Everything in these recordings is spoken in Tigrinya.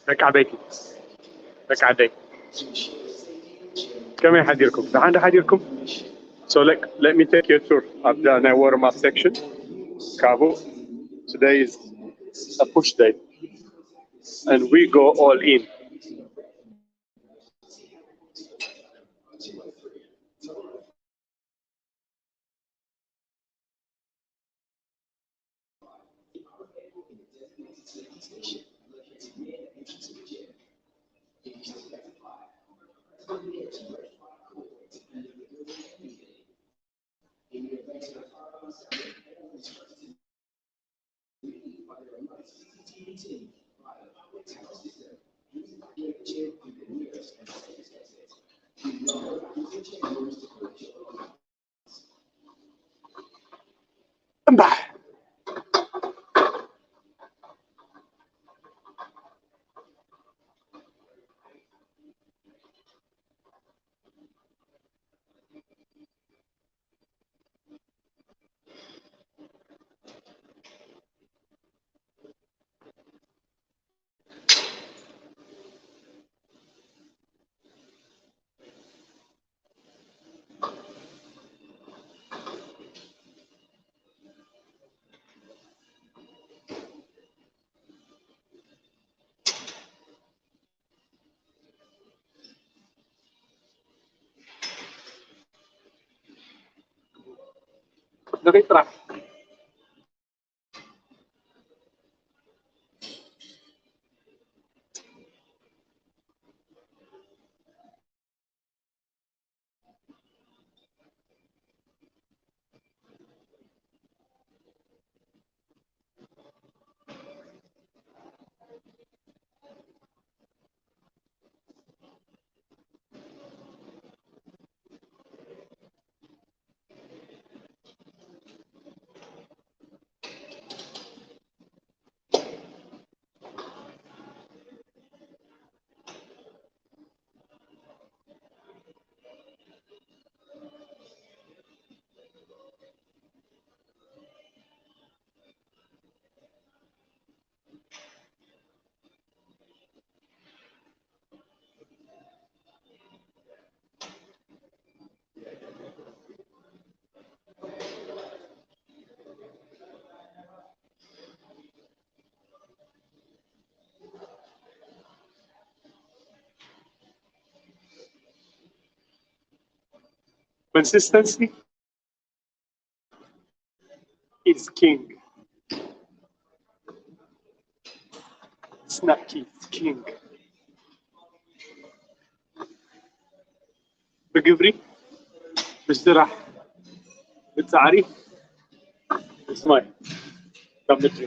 ደቂ ዓበይቲ፣ ደቂ ዓደይ፣ ከመይ ሓዲርኩም? ደሓን ዶ ሓዲርኩም? So let, let me take you a tour ኣብዛ ናይ warm up section። ካብኡ፣ today is a push day and we go all in. እምባሕ። ንኺድ ጥራሕ። Consistency is king. It's not king, it's king. ብግብሪ፣ ብስራሕ፣ ብጻዕሪ፣ ብሰማይ ካብ ምድሪ።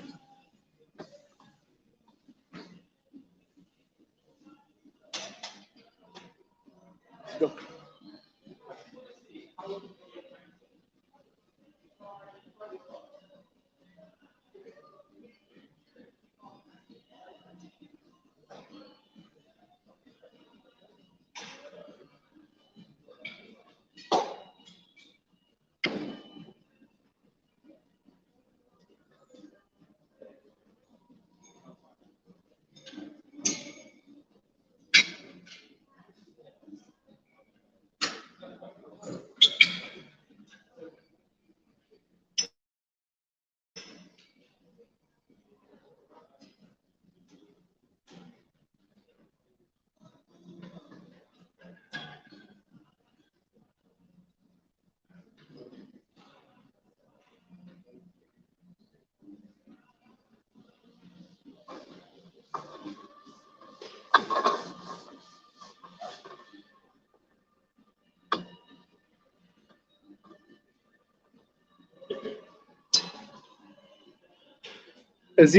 እዚ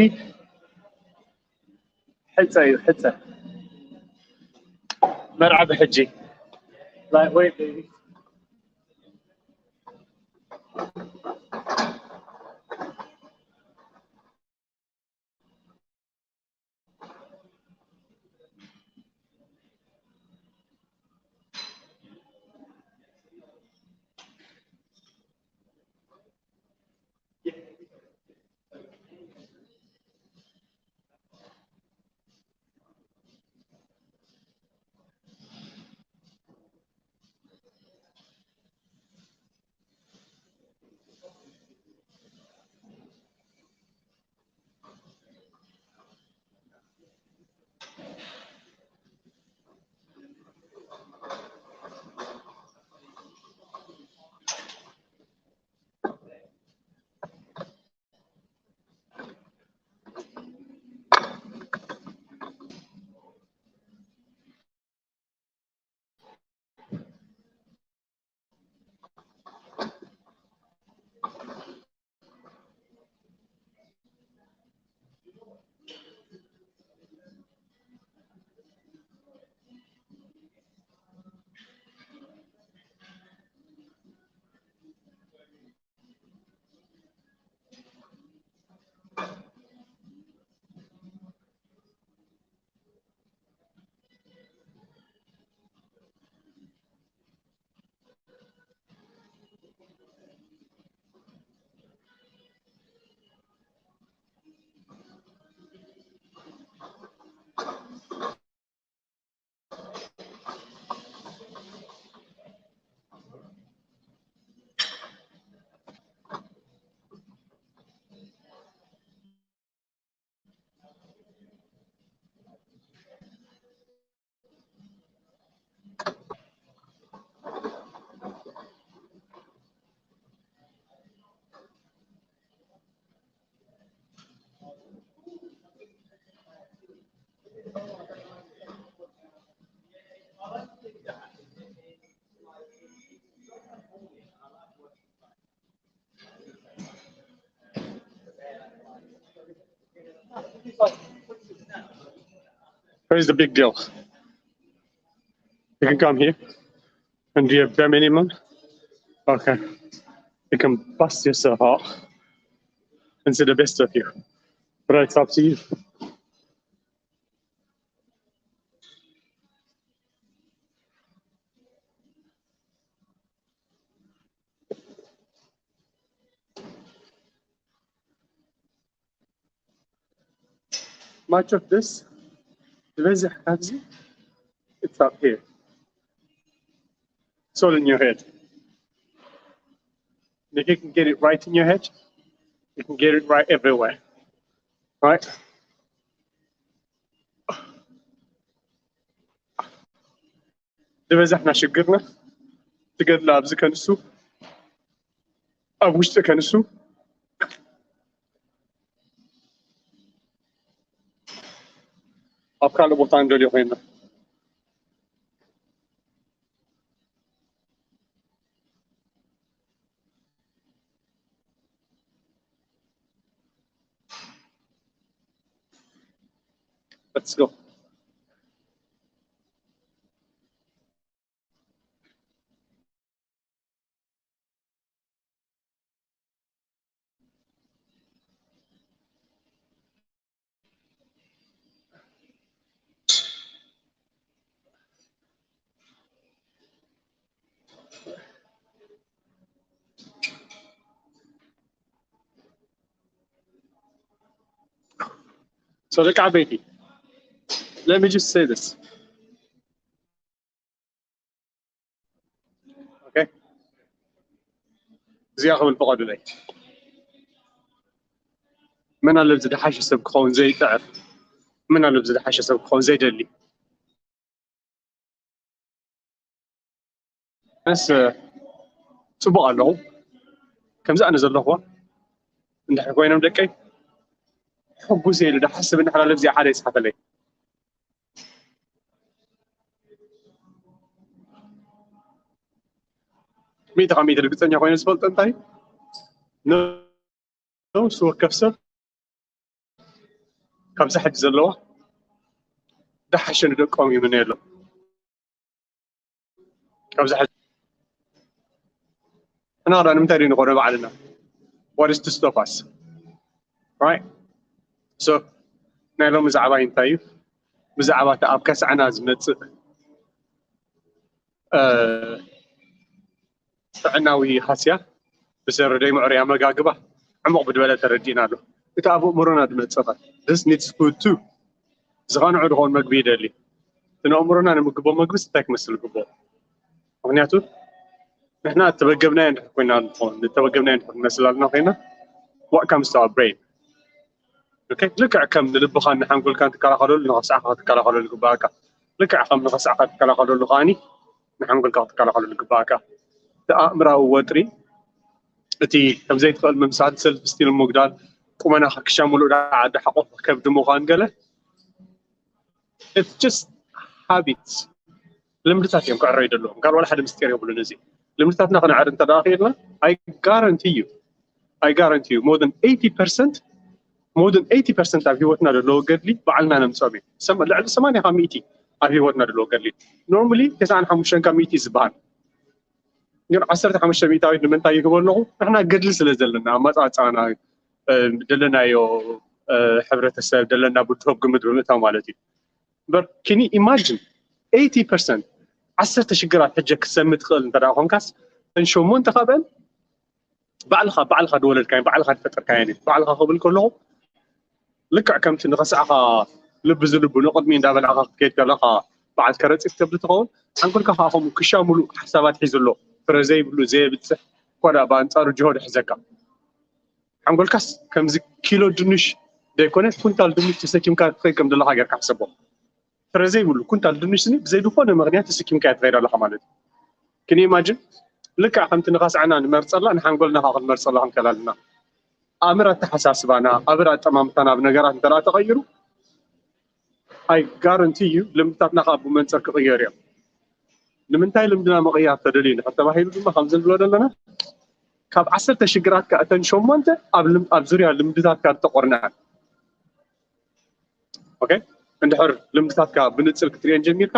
ሕጸ እዩ፣ ሕጸ። መርዓ ብሕጂ። Lightweight, baby. Here's the big deal. You can come here and do your bare minimum. Okay. You can bust yourself out and see the best of you. But it's up to you. Much of this, ዝበዝሕ ካብዚ, it's up here. It's all in your head. If you can get it right in your head, you can get it right everywhere. Right? ዝበዛሕና ሽግርና ትገድላ ኣብዚ ከንሱ ኣብ ውሽጢ ከንሱ ኣብ ካልእ ቦታ እንደልዮ ኮይና። Let's go. So ደቂ ዓበይቲ, let me just say this. Okay? እዚኣ ክብል ፍቐዱለይ። መን ኣሎ ዝደሓሸ ሰብ ክኸውን ዘይጥዕር? መን ኣሎ ዝደሓሸ ሰብ ክኸውን ዘይደሊ? ኣነስ ጽቡቕ ኣለኹ። ከምዚ ኣነ ዘለኹዋ እንድሕር ኮይኖም ደቀይ፣ ሕጉስ እየ ኢሉ ደሓስብ እንድሕር ኣሎ፣ እዚኣ ሓደ ይጽሓፈለይ። ሚእቲ ካብ ሚእቲ ርግጸኛ ኮይነ ዝፈልጦ እንታይ? ነፍሲ ወከፍ ሰብ ካብዛ ሕጂ ዘለዋ ደሓሸ ንደቆም ይምነየሎም። ካብዛ ሕጂ ንሕና ከኣ ንምንታይ ደይንኾኖ ባዕልና? What is to stop us? Right? So ናይ ሎሚ ዛዕባይ እንታይ እዩ? ብዛዕባ እቲ ኣብ ከስዐና ዝመጽእ፣ እ፣ ጥዕናዊ ሃስያ ብሰሪ ደይምዕሩይ ኣመጋግባ ዕሙቕ ብድበለ ተረዲእና ኣሎ። እቲ ኣብ ኣእምሮና ዝመጽእ ኸ? This needs food too። ዝቐንዑ ድኸውን መግቢ ይደሊ። እቲ ንኣእምሮና ንምግቦ መግብስ እንታይ ክመስል ይግብኦ? ምኽንያቱ ንሕና እተመገብናዮ እንድሕር ኮይና ንኾን፣ እተመገብናዮ እንድሕር ንመስል ኣለና ኮይና፣ what comes to our brain? Okay? ልክዕ ከም ንልብኻን ንሓንጎልካን ትከላኸለሉ፣ ንኸስዓኻ ክትከላኸለሉ ይግባኣካ። ልክዕ ከም ንኸስዓኻ ትከላኸለሉ ከኣኒ ንሓንጎልካ ክትከላኸለሉ ይግባኣካ። እቲ ኣእምራዊ ወጥሪ፣ እቲ ከም ዘይትኽእል ምምሳል፣ ሰልፍ ስቲም ምጉዳል፣ ቁመናኻ ክሻ ሙሉእ ደኣ ዓዲ ሓቆፍ ከብዲ ምዃን ገለ፣ it's just habits። ልምድታት እዮም ክዕረዩ ዘለዎም። ካልእ ዋላ ሓደ ምስጢር የብሉን እዚ። ልምድታትና ክነዕሪ እንተ ደኣ ክኢልና፣ I guarantee you, I guarantee you, more than eighty percent, more than eighty percent ኣብ ህይወትና ዘለዉ ገድሊ ባዕልና ነምጽኦም እዮም። ሰማ-፣ ልዕሊ ሰማንያ ካብ ሚእቲ ኣብ ህይወትና ዘለዉ ገድሊ። Normally፣ ተስዓን ሓሙሽተን ካብ ሚእቲ ዝበሃል። ግን ዓሰርተ ሓሙሽተ ሚእታዊት ንምንታይ ይህቦ ኣለኹ? ንሕና ገድሊ ስለ ዘለና፣ ኣመጻጽኣና፣ እ፣ ደለናዮ፣ እ፣ ሕብረተሰብ፣ ደለና ብድሆ ግምት ብምእታው ማለት እዩ። እምበር፣ can you imagine? ኤይቲ ፐርሰንት፣ ዓሰርተ ሽግራት ሕጀ ክትሰሚ ትኽእል እንተ ደኣ ኾንካስ፣ እተን ሸሞንተ ካብአን ባዕልኻ፣ ባዕልኻ ዝወለድካየን፣ ባዕልኻ ዝፈጠርካየን እዩ። ባዕልኻ ክብል ከለኹ፣ ልክዕ ከምቲ ንኸስዓኻ ልቢ ዝልቡ ንቕድሚ እንዳበላዕኻ ክትከይድ ከለኻ በዓል ከረጺት ከብዲ ትኸውን፣ ሓንጎልካ ከኣ ከምኡ ክሻ ሙሉእ ሓሳባት ሒዙ ኣሎ። ፍረ ዘይብሉ፣ ዘየብጽሕ፣ እኳ ደኣ ብኣንጻሩ ጅሆ ዝሕዘካ። ሓንጎልካስ ከምዚ ኪሎ ድንሽ ዘይኮነ፣ ኩንታል ድንሽ ተሰኪምካ ትኸይድ ከም ዘለኻ ጌርካ ሕሰቦ። ፍረ ዘይብሉ ኩንታል ድንሽ ስኒ ብዘይ ዝኾነ ምኽንያት ተሰኪምካዮ ትኸይድ ኣለኻ ማለት እዩ። Can you imagine? ልክዕ ከምቲ ንኸስዐና ንመርጸላ፣ ንሓንጎልና ከኣ ክንመርጸላ ክንክእል ኣለና። ኣምር ኣተሓሳስባና፣ ኣምር ኣጠማምታና ኣብ ነገራት እንተ ደኣ ተቐይሩ፣ I guarantee you፣ ልምድታትና ከኣ ብመንጽር ክቕየሩ እዮም። ንምንታይ ልምድና ምቕያር ተደልዩ እንድሕር ተባሂሉ ድማ፣ ከምዚ ንብሎ ዘለና፣ ካብ ዓሰርተ ሽግራት ከኣ እተን ሸሞንተ ኣብ ልም-፣ ኣብ ዙርያ ልምድታትካ ዝተቖርነዐ። ኦኬ? እንድሕር ልምድታትካ ብንፅር ክትሪኦን ጀሚርካ፣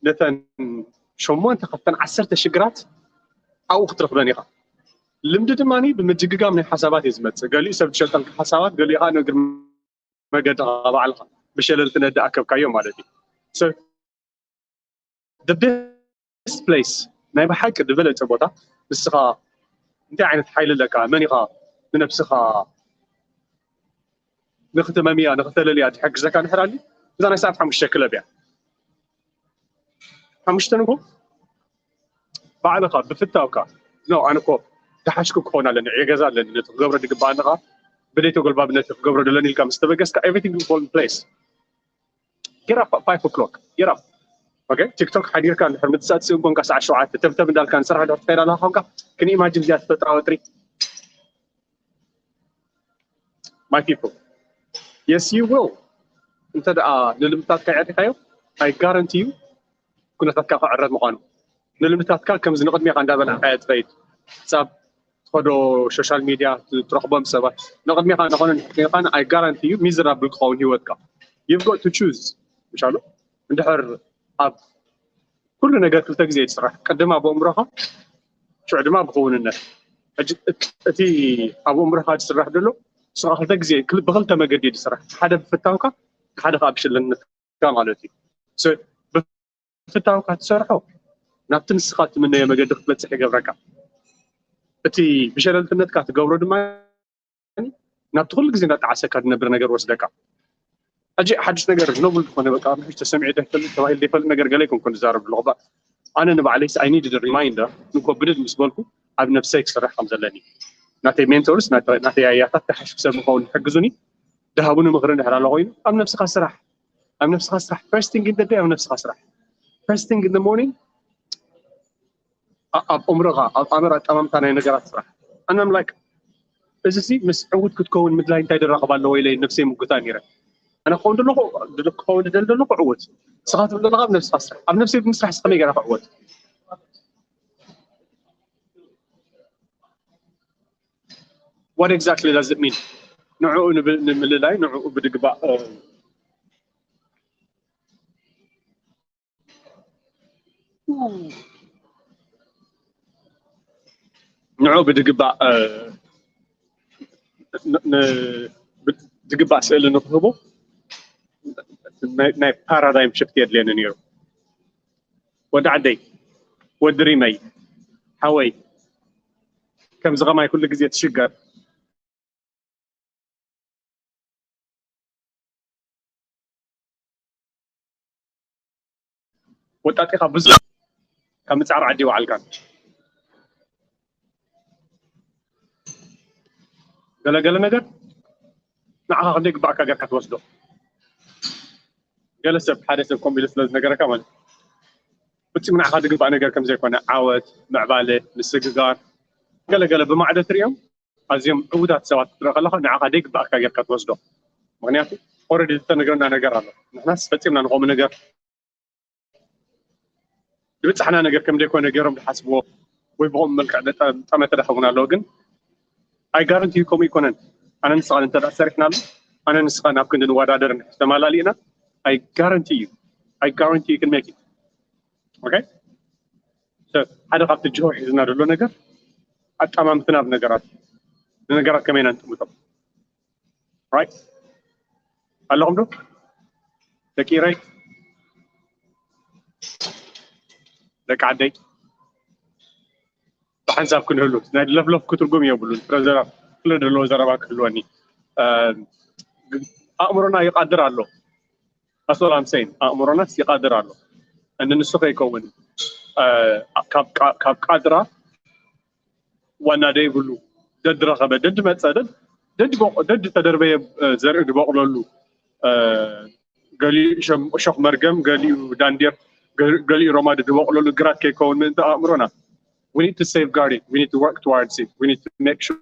ነተን ሸሞንተ ካብተን ዓሰርተ ሽግራት ኣብኡ ክትረኽበን ኢኻ። ልምዲ ድማ ብምድግጋም ናይ ሓሳባት እዩ ዝመፅእ። ገሊኡ ሰብ ዝሸጠልካ ሓሳባት፣ ገሊኡ ከዓ ንእግር መገድኻ ባዕልኻ ብሸለል ትነዲ ኣከብካዮ ማለት እዩ። So, the best place፣ ናይ ብሓቂ ዝበለፀ ቦታ፣ ንስኻ እንታይ ዓይነት ሓይሊ ኣለካ፣ መን ኢኻ ንነብስኻ ንክትመምያ ንክተለልያ ትሕግዘካ እንድሕር ኣሊ፣ እዛ ናይ ሰዓት ሓሙሽተ ክለብ እያ። ሓሙሽተ ንጎ ባዕልኻ ብፍታውካ፣ ኖ፣ ኣነ እኮ ተሓሽኩ ክኸውን ኣለኒ፣ ዕዮ ገዛ ኣለኒ፣ ነቲ ክገብሮ ዝግባኣኒ ከዓ ብደይ ተጎልባብነት ክገብሮ ደለኒ ኢልካ ምስ ተበገስካ፣ everything will fall in place። Get up at five o'clock. Get up. Okay? ቲክቶክ ሓዲርካ እንድሕር ምትሳእ ትስእን ኮንካ፣ ሰዓት ሸውዓተ ተብተብ እንዳልካ ንስራሕ ድሕር ትኸይድ ኣለካ ኮንካ፣ can you imagine እዚኣ ትፈጥራ ወጥሪ? My people, yes, you will. እንተ ደኣ ንልምድታትካ የዕሪኻዮ፣ I guarantee you ኩነታትካ ክዕረብ ምዃኑ። ንልምድታትካ ከምዚ ንቕድሜኻ እንዳበላዕካዮ ትኸይድ፣ ክሳብ ትኸዶ ሶሻል ሚድያ ትረኽቦም ሰባት፣ ንቕድሜኻ ንኾነ ንድሕሬኻን፣ I guarantee you ሚዘራብል ክኸውን ህይወትካ። You've got to choose። ምሻሉ እንድሕር ኣብ ኩሉ ነገር ክልተ ግዜ እዩ ዝስራሕ። ቅድም ኣብ ኣእምሮኻ፣ ሽዑ ድማ ብክውንነት። ሕጂ እት-፣ እቲ ኣብ ኣእምሮኻ ዝስራሕ ዘሎ፣ ንሱ ከዓ ክልተ ግዜ፣ ክል-፣ ብክልተ መገዲ እዩ ዝስራሕ። ሓደ ብፍታውካ፣ ሓደ ከዓ ብሽልነትካ ማለት እዩ። So፣ ብፍታውካ ትሰርሖ፣ ናብቲ ንስኻ እትምነዮ መገዲ ክትበጽሕ ይገብረካ። እቲ ብሸለልትነትካ ትገብሮ ድማ፣ ናብቲ ኩሉ ግዜ እንዳጠዓሰካ ዝነብር ነገር ወስደካ። ሕጂ ሓድሽ ነገር ኖብል ዝኾነ፣ በቃ፣ ምሕሽ ተሰሚዑ ዘይፈልጥ፣ ተባሂሉ ዘይፈልጥ ነገር ገለ ኣይኮንኩን ዝዛረብ ኣለኹ። ባ-፣ ኣነ ንባዕለይስ፣ I needed a reminder፣ ንኮ ብድድ ምስ በልኩ፣ ኣብ ነብሰይ ክሰርሕ ከም ዘለኒ። ናተይ ሜንቶርስ፣ ናተ-፣ ናተይ ኣያታት፣ ተሓሽኩ ሰብ ንኸውን ዝሕግዙኒ፣ ድሃቡኒ ምኽሪ እንድሕር ኣሎ ኮይኑ፣ ኣብ ነብስኻ ስራሕ። ኣብ ነብስኻ ስራሕ። First thing in the day፣ ኣብ ነብስኻ ስራሕ። First thing in the morning፣ ኣ-፣ ኣብ ኣእምሮኻ፣ ኣብ ኣእምሮ ኣጠማምታ ናይ ነገራት ስራሕ። And I'm like፣ እዚ ሲ ምስ ዕዉት ክትከውን ምድላይ እንታይ ድራኸብ ኣለዎ ኢለ ነብሰይ ምጉታ ነይረ። ኣነ ክኸውን ዘለኹ፣ ክኸውን ዝደሊ ዘለኹ ዕዉት። ንስኻ ትብል ዘለኻ ኣብ ነብስኻ ስራሕ። ኣብ ነብሰይ ብምስራሕ ሲ ከመይ ገይረ ክዕወት? What exactly does it mean? ንዕኡ ንብ-፣ ንምልላይ፣ ንዕኡ ብድግባእ፣ እ፣ ንዕኡ ብድግባእ፣ እ፣ ን-፣ ን-፣ ብድግባእ ስእሊ ንክህቦ ናይ፣ ናይ ፓራዳይም ሽፍት የድልየኒ ነይሩ። ወዲ ዓደይ፣ ወዲ ሪመይ፣ ሓወይ፣ ከምዚ ከማይ ኩሉ ግዜ ትሽገር። ወጣጢኻ ብዙሕ ካብ ምጽዓር ዓዲ ይወዓልካን። ገለ ገለ ነገር ንዓኻ ክንደይ ግባእካ ጌርካ ትወስዶ። ገለ ሰብ፣ ሓደ ሰብ ከምኡ ኢሉ ስለ ዝነገረካ ማለት እዩ። ፍጹም ንዓኻ ዝግባእ ነገር ከም ዘይኮነ፣ ዓወት፣ ምዕባለ፣ ምስግጋር፣ ገለ ገለ ብማዕዶ ትርእዮም። ኣዝዮም ዕዉታት ሰባት ክትርኢ ከለኻ ንዓኻ ዘይግባእካ ጌርካ ትወስዶ። ምኽንያቱ ኦልሬዲ ዝተነግረና ነገር ኣሎ። ንሕናስ ፈጺምና ንኸምኡ ነገር፣ ዝበጻሕና ነገር ከም ዘይኮነ ገይሮም ዝሓስብዎ ወይ ብኸምኡ መልክዕ ጠመተ ዝረኸቡና ኣለዉ። ግን I guarantee you ከምኡ ኣይኮነን። ኣነ ንስኻ እንተ ደኣ ሰሪሕናሉ፣ ኣነ ንስኻ ናብ ክንዲ ንወዳደር እንድሕር ተመላሊእና፣ I guarantee you, I guarantee you can make it. Okay? So፣ ሓደ ካብቲ ጅሆ ሒዝና ዘሎ ነገር ኣጠማምትና ብነገራት፣ ንነገራት ከመይ ኢና ንጥምቶም? Right? ኣለኹም ዶ? ደቂ ኢረይ? ደቂ ዓደይ? ብሓንሳብ ክንህሉ፣ ናይ ለፍለፍኩ ትርጉም የብሉን። ፍረ ዘረባ፣ ፍረ ዘለዎ ዘረባ ክህልወኒ። እ፣ ኣእምሮና ይቃድር ኣሎ። That's what I'm saying። ኣእምሮናስ ይቃድር ኣሎ። እንደ ንሱ ከይከውን፣ እ፣ ካብ ቃ-፣ ካብ ቃድራ ዋና ዘይብሉ፣ ደድ ረኸበ፣ ደድ መጸ፣ ደድ፣ ደድ በቆ-፣ ደድ ተደርበየ፣ እ፣ ዘርኢ ዝበቕለሉ፣ እ፣ ገሊኡ ሸም-፣ እሾኽ መርገም፣ ገሊኡ ዳንዴር፣ ገ-፣ ገሊኡ ሮማዲ ዝበቕለሉ ግራት ከይከውን ምእንቲ ኣእምሮና፣ we need to safeguard it, we need to work towards it, we need to make sure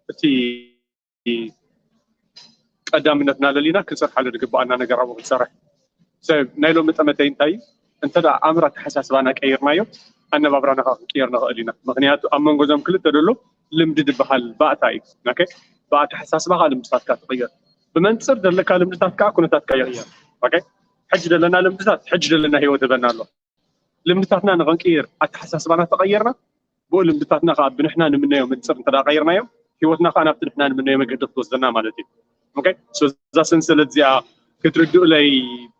እቲ ቀዳምነትና ለሊና ክንሰርሓሉ ዝግባኣና ነገር ኣብኡ ክንሰርሕ። ሰብ ናይ ሎሚ ጠመተይ እንታይ እዩ? እንተ ደኣ ኣምር ኣተሓሳስባና ቀይርናዮ፣ ኣነባብራና ከዓ ክንቅየር ንኽእል ኢና። ምኽንያቱ ኣብ መንጎ እዞም ክልተ ዘሎ ልምዲ ዝበሃል ባእታ እዩ። ኦኬ? ብኣተሓሳስባ ከዓ ልምድታትካ ትቕየር። ብመንፅር ዘለካ ልምድታት ከዓ ኩነታትካ ይቕየር። ሕጂ ዘለና ልምድታት ሕጂ ዘለና ሂወት ህበና ኣሎ። ልምድታትና ንኸንቅይር ኣተሓሳስባና ተቐየርና፣ ብኡ ልምድታትና ከዓ ብንሕና ንምነዮ መንፅር እንተ ቀይርናዮ፣ ሂወትና ከዓ ናብቲ ንሕና ንምነዮ መገዲ ክትወስደና ማለት እዩ። እዛ ሰንሰለት እዚኣ ክትርድኡለይ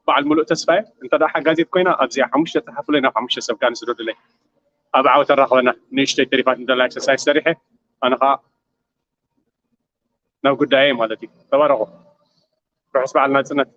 በዓል ሙሉእ ተስፋ እየ። እንተ ሓጋዚ ኮይና ኣብዚኣ ሓሙሽተ ፅሓፉለይ፣ ናብ ሓሙሽተ ሰብ ከዓ ንስደዱለይ። ኣብ ዓወት ኣራኽበና። ንእሽተይ ተሪፋት እንተላ ኤክሰርሳይዝ ሰሪሐ ኣነ ከዓ ናብ ጉዳየ ማለት እዩ። ተባረኹ። ርሑስ በዓል ናፅነት።